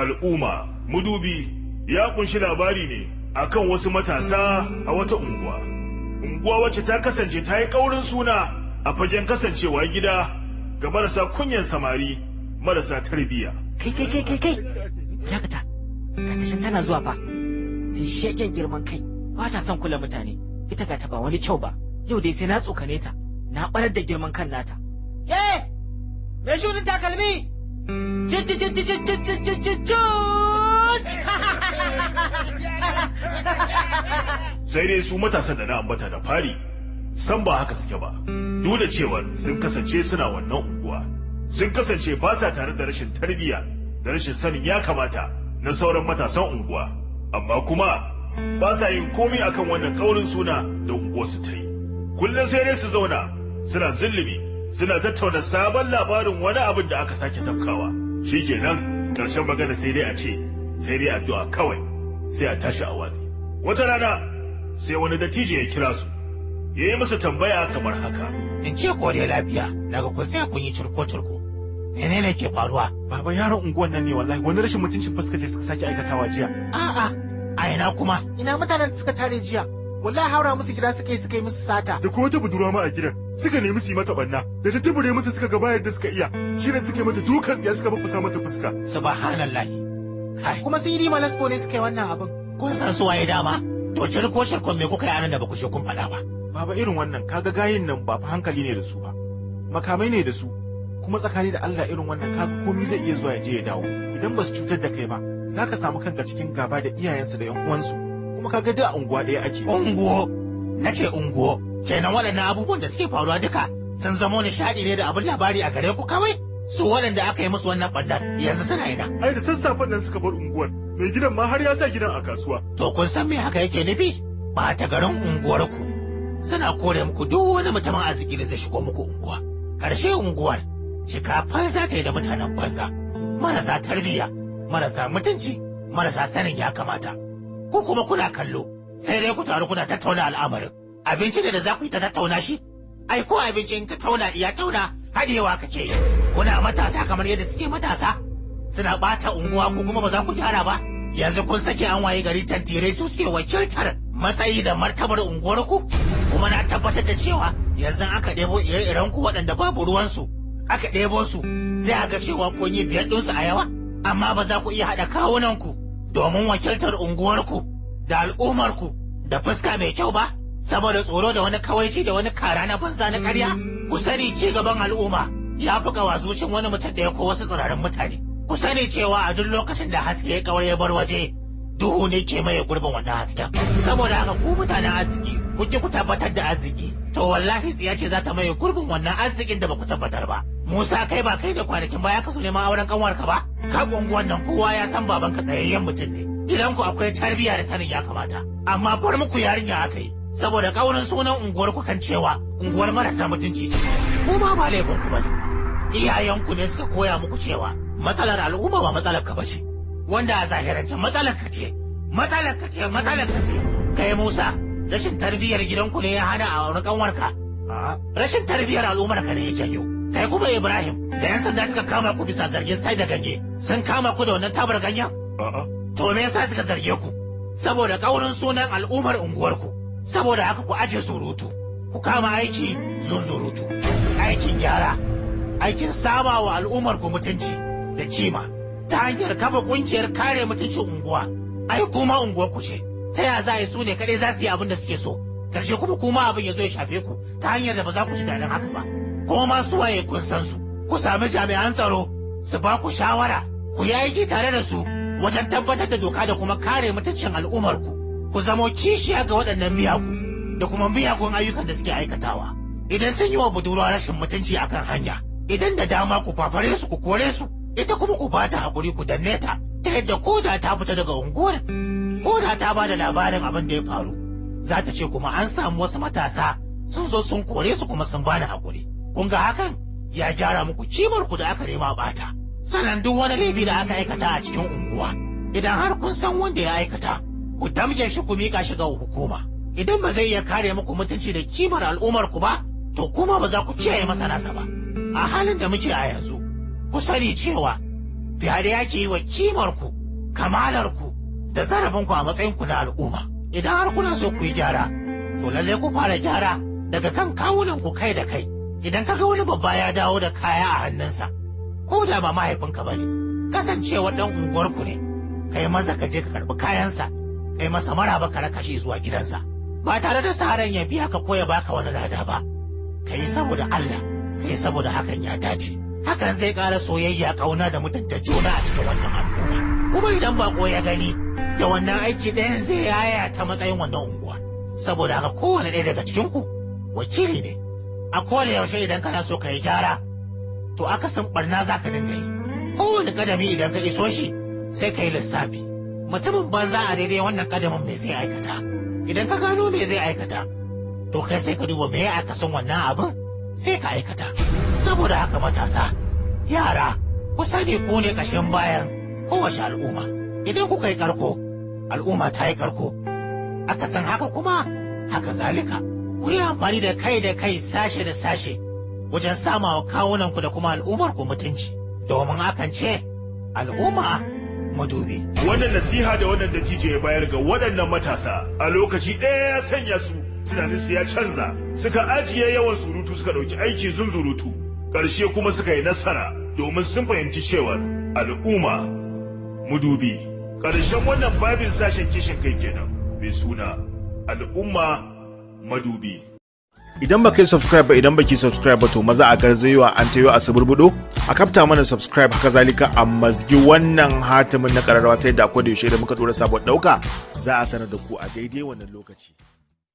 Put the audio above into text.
Al'umma Mudubi ya kunshi labari ne akan wasu matasa a wata unguwa. Unguwa wacce ta kasance ta yi ƙaurin suna a fagen kasancewa gida ga marasa kunyan samari marasa tarbiyya. Kai kai kai kai kai, dakata, ga tana zuwa fa. Sai shegen girman kai, ba ta son kula mutane, ita ga ta ba wani kyau ba. Yau dai sai na tsokane ta, na barar da girman kan nata. Ke, me shuɗin takalmi? Ci ci ci ci ci ci ci ci ci cus! Sai dai su matasan da na ambata da fari, san ba haka suke ba. Duk da cewar sun kasance suna wannan unguwa. Sun kasance ba sa tare da rashin tarbiyya da rashin sanin ya kamata na sauran matasan unguwa. Amma kuma ba sa yin komai akan wannan kaurin suna da unguwarsu ta yi. Kullum sai dai su zauna suna zulumi suna tattauna sabon labarin wani abin da aka sake tafkawa. Shikenan ƙarshen magana sai dai a ce sai dai addu'a kawai sai a tashi a watsi. Wata rana sai wani dattijo ya kira su ya yi musu tambaya kamar haka. In ce ko dai lafiya, naga kun tsaya kun yi cirko-cirko. Menene ke faruwa? Baba, yaron unguwan nan ne wallahi wani rashin mutuncin fuska ce suka sake aikatawa jiya. A'a, a ina kuma? Ina mutanen da suka tare jiya? Wallahi haura musu gida suka yi suka yi musu sata. Da kuma wata budurwa ma a gidan suka nemi su yi mata banna da ta tubure musu suka ga bayar da suka iya shi ne suka yi mata dukan tsiya suka faffasa mata fuska. Subhanallahi. Kai, Kuma sun yi Malasko ne suka yi wannan abin. Kun san su waye dama? To cirko-cirkon me kuka yi anan da ba ku je kun faɗa ba? Baba, irin wannan kaga gayin nan ba fa hankali ne da su ba. Makamai ne da su. Kuma tsakani da Allah irin wannan kaga komai zai iya zuwa ya je ya dawo. Idan ba su cutar da kai ba, za ka samu kanka cikin gaba da iyayensu da 'yan uwansu. Kuma kaga duk a unguwa ɗaya ake. Unguwo, na ce unguwo, kenan waɗannan abubuwan da suke faruwa duka sun zamo nishaɗi ne da abin labari a gare ku kawai? Su waɗanda aka yi musu wannan ɓannar yanzu suna ina. Ai da sassafen nan suka bar unguwar. Mai gidan ma har ya sa gidan a kasuwa. To kun san me haka yake nufi? Ɓata garin unguwarku suna kore muku duk wani mutumin arziki da zai shigo muku unguwa. Ƙarshe unguwar shikafar za ta yi da mutanen banza, marasa tarbiyya, marasa mutunci, marasa sanin ya kamata. Ku kuma kuna kallo, sai dai ku taru kuna tattauna al'amarin. Abinci ne da za ku yi ta tattauna shi? Ai ko abinci in ka tauna iya tauna haɗewa kake yi. Kuna matasa kamar yadda suke matasa. Suna ɓata unguwa ku kuma ba za ku gyara ba. Yanzu kun sake an waye gari tantirai su suke wakiltar matsayi da martabar unguwarku. Kuma na tabbatar da cewa yanzu aka ɗebo ire-iren ku waɗanda babu ruwansu. Aka ɗebo su sai a ga cewa kun yi biyar ɗinsu a yawa. Amma ba za ku iya haɗa kawunanku domin wakiltar unguwarku da al'ummarku da fuska mai kyau ba. Saboda tsoro da wani kawaici da wani kara na banza na ƙarya. Ku sani ci gaban al'umma ya fi ƙawazucin wani mutum ɗaya ko wasu tsirarin mutane. Ku sani cewa a duk lokacin da haske ya kawar ya bar waje, duhu ne ke maye gurbin wannan hasken. Saboda haka ku mutanen arziki, kun ki ku tabbatar da arziki, to wallahi tsiya ce za ta maye gurbin wannan arzikin da ba ku tabbatar ba. Musa, kai ba kai da kwanakin baya ka so neman auren kanwarka ba? Ka unguwan nan kowa ya san babanka tsayayyen mutum ne. Gidanku akwai tarbiyya da sanin ya kamata. Amma bar muku yarinya aka yi. Saboda kaurin sunan unguwarku kan cewa unguwar marasa mutunci ce. Kuma ba laifinku ba ne. Iyayenku ne suka koya muku cewa matsalar al'umma ba matsalar ka bace, wanda a zahirance matsalar ka ce, matsalar ka ce, matsalar ka ce. Kai Musa, rashin tarbiyyar gidanku ne ya hana a auri kanwarka. A'a, Rashin tarbiyyar al'ummar ka ne ya janyo. Kai kuma Ibrahim, da yan sanda suka kama ku bisa zargin sai da ganye, sun kama ku da wannan tabar ganyen? A'a. To me yasa suka zarge ku? Saboda kaurin sunan al'ummar unguwarku. Saboda haka ku aje surutu, ku kama aiki zunzurutu, aikin gyara, aikin saba wa al'ummar ku mutunci da kima ta hanyar kafa kungiyar kare mutuncin unguwa. Ai kuma unguwar ku ce, ta ya za a yi su ne kaɗai za su yi abin da suke so, karshe kuma kuma abin ya zo ya shafe ku ta hanyar da ba za ku ji daɗin haka ba. Ko ma su waye kun san su, ku sami jami'an tsaro su ba ku shawara, ku yi aiki tare da su wajen tabbatar da doka da kuma kare mutuncin al'ummar ku. Ku zamo kishiya ga waɗannan miyagu da kuma miyagun ayyukan da suke aikatawa. Idan sun yi wa budurwa rashin mutunci akan hanya, idan da dama ku fafare su ku kore su, ita kuma ku bata hakuri ku danne ta, ta yadda ko da ta fita daga unguwar, ko da ta bada labarin abin da ya faru, za ta ce kuma an samu wasu matasa sun zo sun kore su kuma sun bani hakuri. Kun ga hakan ya gyara muku kimar ku da aka nema bata. Sannan duk wani laifi da aka aikata a cikin unguwa, idan har kun san wanda ya aikata, ku damge shi ku miƙa shi ga hukuma. Idan ba zai iya kare muku mutunci da kimar al'ummar ku ba, to kuma ba za ku kiyaye masa nasa ba. A halin da muke a yanzu, ku sani cewa Fyaɗe ake yi wa kimarku, kamalarku da zarafinku a matsayinku na al'umma. Idan har kuna so ku yi gyara, to lalle ku fara gyara daga kan kawunanku kai da kai. Idan ka ga wani babba ya dawo da kaya a hannunsa, ko da ba mahaifinka ba ne, kasancewa ɗan unguwarku ne, kai maza ka je ka karɓi kayansa, kai masa maraba ka raka shi zuwa gidansa. Ba tare da sa ran ya biya ka ko ya baka wani lada ba. Ka yi saboda Allah, ka yi saboda hakan ya dace. Hakan zai ƙara soyayya, ƙauna da mutunta juna a cikin wannan al'umma. Kuma idan bako ya gani, da wannan aiki ɗayan zai yaya ta matsayin wannan unguwa. Saboda haka kowane ɗaya daga cikinku wakili ne. A kowane yaushe idan kana so ka yi gyara, to akasin barna za ka dinga yi. Kowane kadami idan ka iso shi, sai ka yi lissafi. Mutumin banza a daidai wannan kadamin me zai aikata? Idan ka gano me zai aikata, to kai sai ka duba me ya akasin wannan abin, sai ka aikata. Saboda haka matasa, yara, ku sani ku ne ƙashin bayan kowace al'umma. Idan kuka yi karko, al'umma ta yi karko. Akasin haka kuma, haka zalika. Ku yi amfani da kai da kai, sashe da sashe, wajen samawa kawunanku da kuma al'ummarku mutunci. Domin akan ce, al'umma madubi. Wannan nasiha da wannan dattijo ya bayar ga waɗannan matasa a lokaci ɗaya ya sanya su tunaninsu ya canza, suka ajiye yawan surutu, suka ɗauki aiki zunzurutu. Ƙarshe kuma suka yi nasara domin sun fahimci cewar al'umma mudubi. Ƙarshen wannan babin sashen kishin kai kenan mai suna Al'umma Madubi. Idan baka yi subscribe ba, idan baki subscribe ba, to maza a garzayewa an tayo a suburbudo a kafta mana subscribe. Haka zalika a mazgi wannan hatimin na kararrawa ta yadda akwai da yaushe da muka dora sabon dauka za a sanar da ku a daidai wannan lokaci.